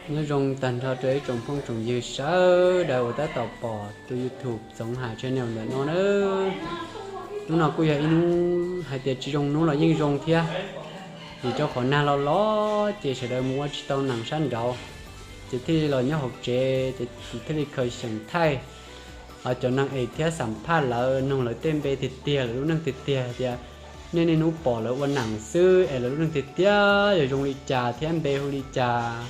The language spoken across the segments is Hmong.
Nyob zoo tag nrho rau ib tsoom phooj tsoom ywg sawv daws uas tab tom pom tus YouTube Txoov Hais channel ntawm no nawb. Hnub no kuj yog ib hnub hais tias tsis zoo hnub los yeej zoo thiab, vim rau qhov nag los los ces sawv daws mus ua tsis tau nees sab nraud, ces thiaj li los nyob hauv tsev ces kuv thiaj li khaws xyeem thaij cov neeg es thiab xam phaj lawv, nug lawv tej npe tiag tiag, lawv lub neej tiag tiag tias nej niaj hnub pom lawv ua nees xwb es lawv lub neej tiag tiag yog zoo li cas thiab npe hu li cas,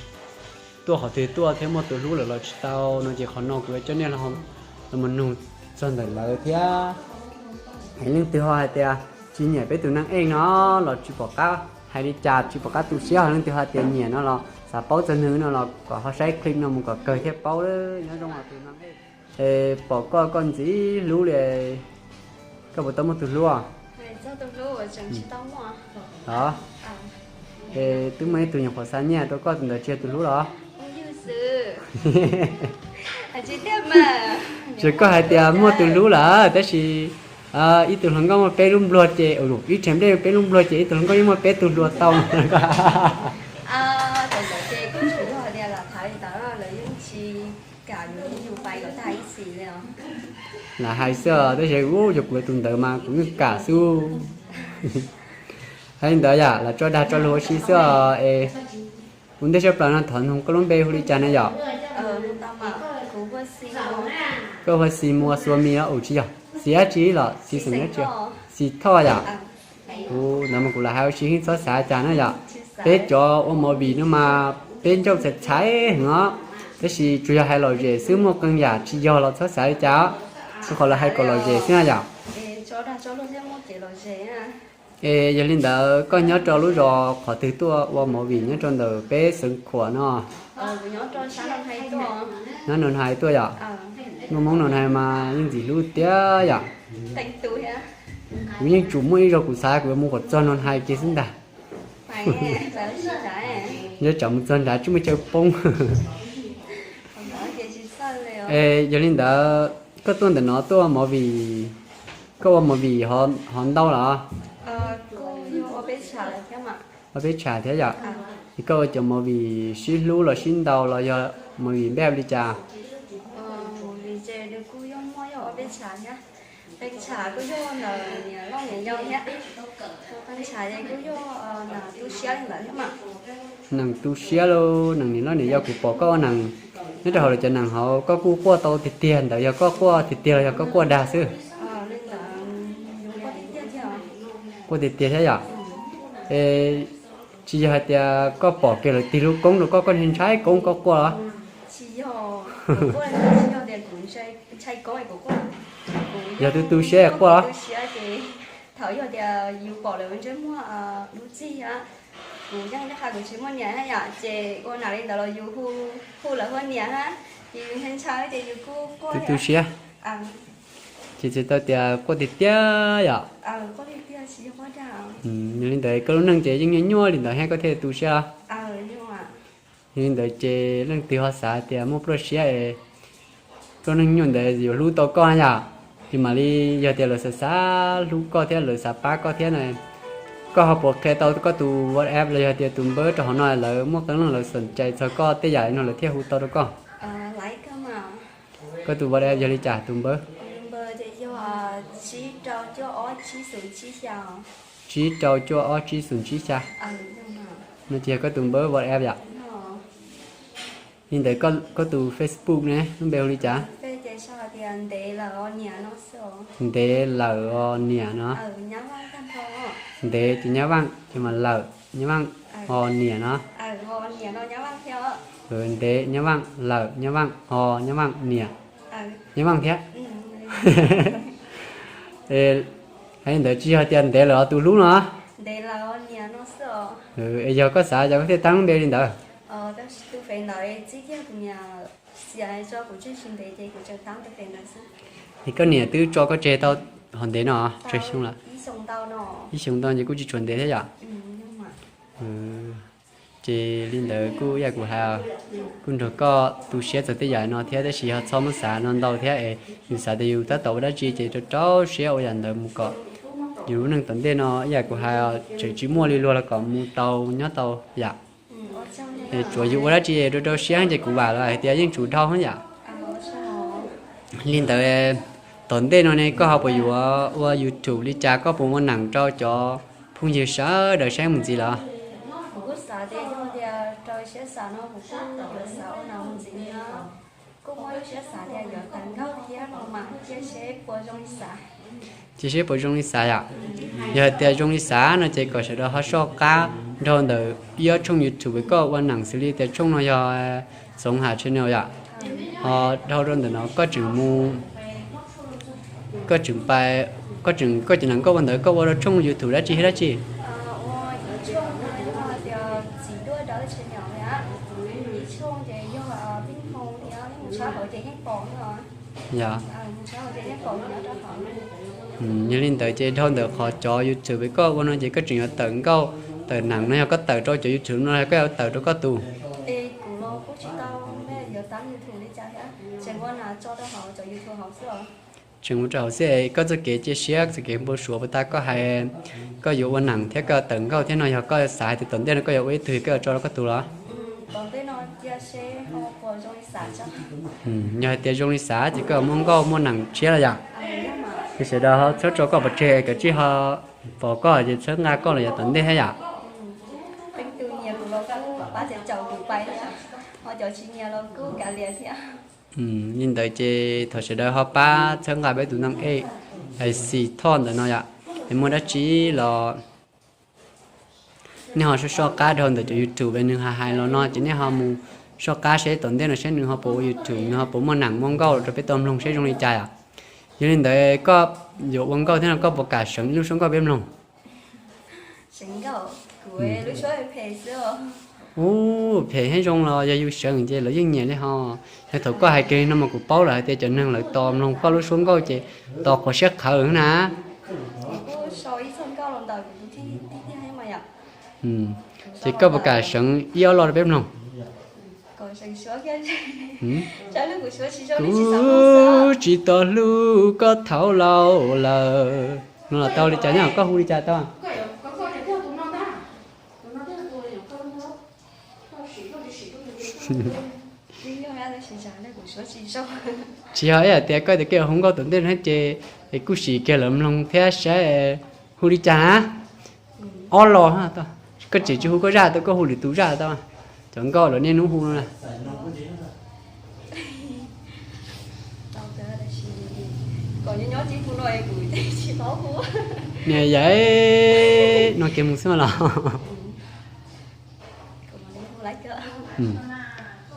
tuaj qhov twg tuaj thiab muaj tus hlub lawm los tsis tau no ces qhov no kuv yuav coj nej los mus nug txog ntawm lawv thiab. Es leej twg ho hais tias tsis nyiam peb tus neeg ej no los tsis pom qab hais li cas, tsis pom qab tu siab, ho leej twg ho tias nyiam no los xav paub txog nws no los kom ho saib clip no mus kom kawg thiaj paub. Nyob zoo os tus neeg ej. Es pom koj koj ntxim hlub li, koj puas tau muaj tus hlub os? Os, es twb muaj ib tug nyuam qhuav xa nyiaj rau koj, tus ntawd tsis yog tus hlub los? Tsis, koj hais tias muaj tus hlub lawm tab sis ib tug hluas nkauj muaj peb lub nplua ces, ib rhe nplej peb lub nplua ces ib tug hluas nkauj yeej muaj peb tug hluas tau. Lam hais xwb os, tab sis ua yog kuv tus ntawd mas kuv yeej kam xwb. Hais li ntawd yom, lam tso dag tso luag ua si xwb os. Es ua ntej tshaj plaws no thov nug koj lub npe hu li cas na yom? Koj hu Xis Muas Xuas Mis los? Ua tsis yog, Xis dab tsi los Xis xeem dab tsi? Xis Thoj yom? Ua ntawd mas kuv lam hais ua si, txhob xav cas na yom. Peb cov ua movie no mas peb ncauj txhais txhais heev os, tab sis tsuas yog hais lom zem xwb, muaj qee yam tsis yog los txhob xav li cas. Rau qhov lawv hais kom lom zem xwb na yom. Es yog li ntawd koj nyob rau lub zos qhov twg tuaj ua movie nyob rau ntawm peb Xeev Khuam no? Nyob Noo Hais tuaj yom? Muaj Hmoob Noo Hais mas yeej ntxim hlub tiag yom. Kuv yeej tsuas muaj ib zaug kuv xav kuv yuav mus kom txog Noo Hais kiag xwb ntag. Nyob tsam mus txog nrad tsis muaj chaw poob. Es yog li ntawd koj tuaj ntawm no tuaj ua movie, koj ua movie ho ntau los? Ua peb tsam thiab yom. Es koj ua cov movie sib hlub los sib ntaus los yog movie npe hu li cas? Nees tu siab lauj, nees niam loj niam yau, kuv pom koj ua nees nyob rau hauv lawv cov nees hauv koj kuj quaj tau tiag tiag, ntawd yog koj quaj tiag tiag los yog koj quaj dag xwb? Quaj tiag tiag thiab yom. Es tsis yog hais tias koj pom kiag lawv tig lub koob rau koj, koj ntshai koob koj quaj los? Yog tu tu siab quaj los? Thaum yog tias yus pom lawv ntsej muag lub txig, kuv yeej nyob qhov kuv tsis muaj niam na yom, ces ua nam li ntawd los yus hu lawv hu niam na, ces yus ntshai ntshai ces yus kuj quaj tu tu thiab. Siab. Ces txhais tau tias quaj tiag tiag yom. Yog li ntawd koj lub neej ces yeej nyuaj nyuaj li ntawd thiab koj thiaj tu siab. Yog li ntawd ces leej twg ho xav tias muaj pluaj siab es koj neej nyuaj ntawd yuav hlub tau koj na yom, ces mam li yog tias lawv xav xav hlub koj thiab lawv xav pab koj thiab na, koj ho puas qhia tau koj tus WhatsApp los yog tias tus npawb rau hauv no, lawv muaj qee leej lawv xom cai txog koj tej yam no lawv thiaj hu tau rau koj? Koj tus WhatsApp yog li cas tus npawb? Tsib rau cuaj ob tsib xoom tsib xya. No ces yog koj tus npawb WhatsApp yom? Li ntawd koj tus Facebook ne lub npe hu li cas? Ntev lawm os niam no. Ntev ces Nyab Vaj, ces mas lawm Nyab Vaj, ho niam no. Ntev Nyab Vaj, lawm Nyab Vaj, ho Nyab Vaj, niam Nyab Vaj thiab. Hais li ntawd tsis yog tias ntev lawm os tus hlub no. Es yog koj xav yog koj thiaj tab lub npe li ntawd. Es koj niam twb tso koj tseg tau ho ntev no, tsawg xyoo lawm? Ib xyoo ntau ces kuj tsis tshua ntev thiab yom. Ces li ntawd kuj yam kuv hais, kuj nrog koj tu siab txog tej yam no thiab, tab sis ho txhob muab xav no ntau thiab es yus xav tias yus tab tom ua dab tsi ces rau rau siab ua yam ntawd mus kom yus lub neej tom ntej no ib yam kuv hais tseem tsis muaj li luag los kom mus tau nyob tau yam. Tsuav yus ua dab tsi rau rau siab ces kuv vam los hais tias yeej tsum dhau yam. Li ntawd, tom ntej no ne koj ho puas yuav ua YouTube li cas, koj puas muaj neem rau cov phooj ywg sawv daws saib mus ntxiv los? Kuv kuj xav tias yog tias raws siab xav no kuv kuj yuav xav ua neem mus ntxiv no. Kuj muaj lub siab xav tias yuav tawm nkauj thiab no mas cia seb puas zoo li xav. Cia seb puas zoo li xav yom. Yog hais tias zoo li xav no ces kom sawv daws ho soj qab dhau ntawm ib ob tshooj YouTube koj ua neem xws li tias tshooj no yog Txoov Ham Channel yom. Ho dhau rau ntawm no koj tseem mus, koj tseem, koj tseem, koj cov neem koj ua ntawd koj ua rau tshooj YouTube dab tsi thiab dab tsi? Yog, yog li ntawd ces dhau ntawm qhov cov YouTube koj ua no ces koj tseem yuav tawm nkauj tawm neem no yog koj tawm rau cov YouTube no los koj yuav tawm rau koj tus? Tseem ua rau hauv xwb, koj txoj kev cia siab txoj kev npau suav puas tag koj hais, koj yuav ua neem thiab koj tawm nkauj thiab no yog koj xav hais tias tom ntej no koj yuav ua ib tug koj yuav tso rau koj tus los? Yog hais tias zoo li xav ces koj muaj nkauj muaj neem tshiab los yom. Ces sawv daws ho txhawb rau koj pov tseg, kav tsij ho pom koj ces txhawb nqa koj los yav tom ntej thiab yom. Li ntawd ces thov sawv daws ho pab txhawb nqa peb tus neeg ej, Xis Thoj ntawm no yom. Es muaj dab tsi los nej ho soj soj qab dhau ntawm cov YouTube nws hais hais los no ces nej ho mus soj qab seb tom ntej no seb nws ho puas ua YouTube, nws ho puas muaj neem muaj nkauj rau peb tau mloog seb zoo li cas yom. Yog li ntawd koj yuav ua nkauj thiab no koj puas kam seev ib lub suab nkauj peb mloog? Ub, phem thiab zoo los yog yus seev ces lawv yeej nyiam li ho. Yog thaum koj hais kiag li no mas kuv paub lawm hais tias cov neeg lawv tos mloog koj lub suab nkauj ces tos qhuav siab qhawv na. Ces koj puas kam seev ib ob lo rau peb mloog? Kuv tsis tau hlub koj thaum laus lawm. No los tau li cas nyob koj hu li cas tau? Tsis yog ib hais tias koj tias koj yuav hu nkauj tom ntej no ces es kuj sim kiag lawv mloog thiab saib hu li cas na. Ob lo, koj tseem tsis hu koj zaj tau, koj hu lwm tus zaj tau. Cov nkauj lawv niaj hnub hu no na. Niam yam, no kiag mus xwb mas los.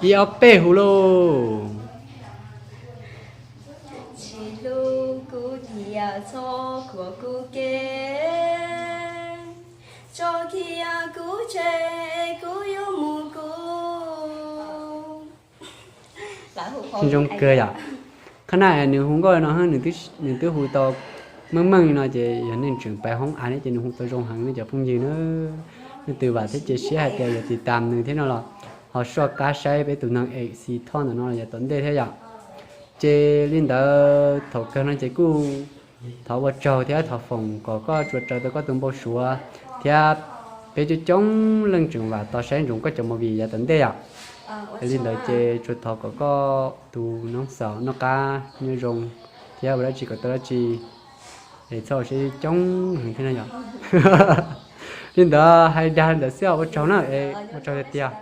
Ib ob peb hu lauj. Tsis hlub kuv cia txhob khuam kuv kev, tso kiag kuv tseg kuv yuav mus kuv. Zoo kawg yom. Qhov na nws hu nkauj no, nws twb hu tau meej meej li no ces yog nej tseem pais hoob av ne ces nws hu tau zoo heev nej cov phooj ywg na. Nej twb vam thiab cia siab hais tias yuav tiv tam nws thiab no los ho soj qab saib peb tus neeg Xis Thoj ntawm no los yav tom ntej thiab yom. Ces li ntawd thaum kawg no ces kuj thov ua tsaug thiab thov foom kom koj tsuas raws tau koj tus npau suav thiab peb coob coob leej tseem vam tos saib ntsoov koj cov movie yav tom ntej yom. Li ntawd ces tsuas thov kom koj tus noob xaus noj qab nyob zoo thiab ua dab tsi kom tau dab tsi es txhob ua siab coob heev thiab na yom. Li ntawd hais dag li ntawd xwb, ua tsaug na, ua tsaug tiag tiag.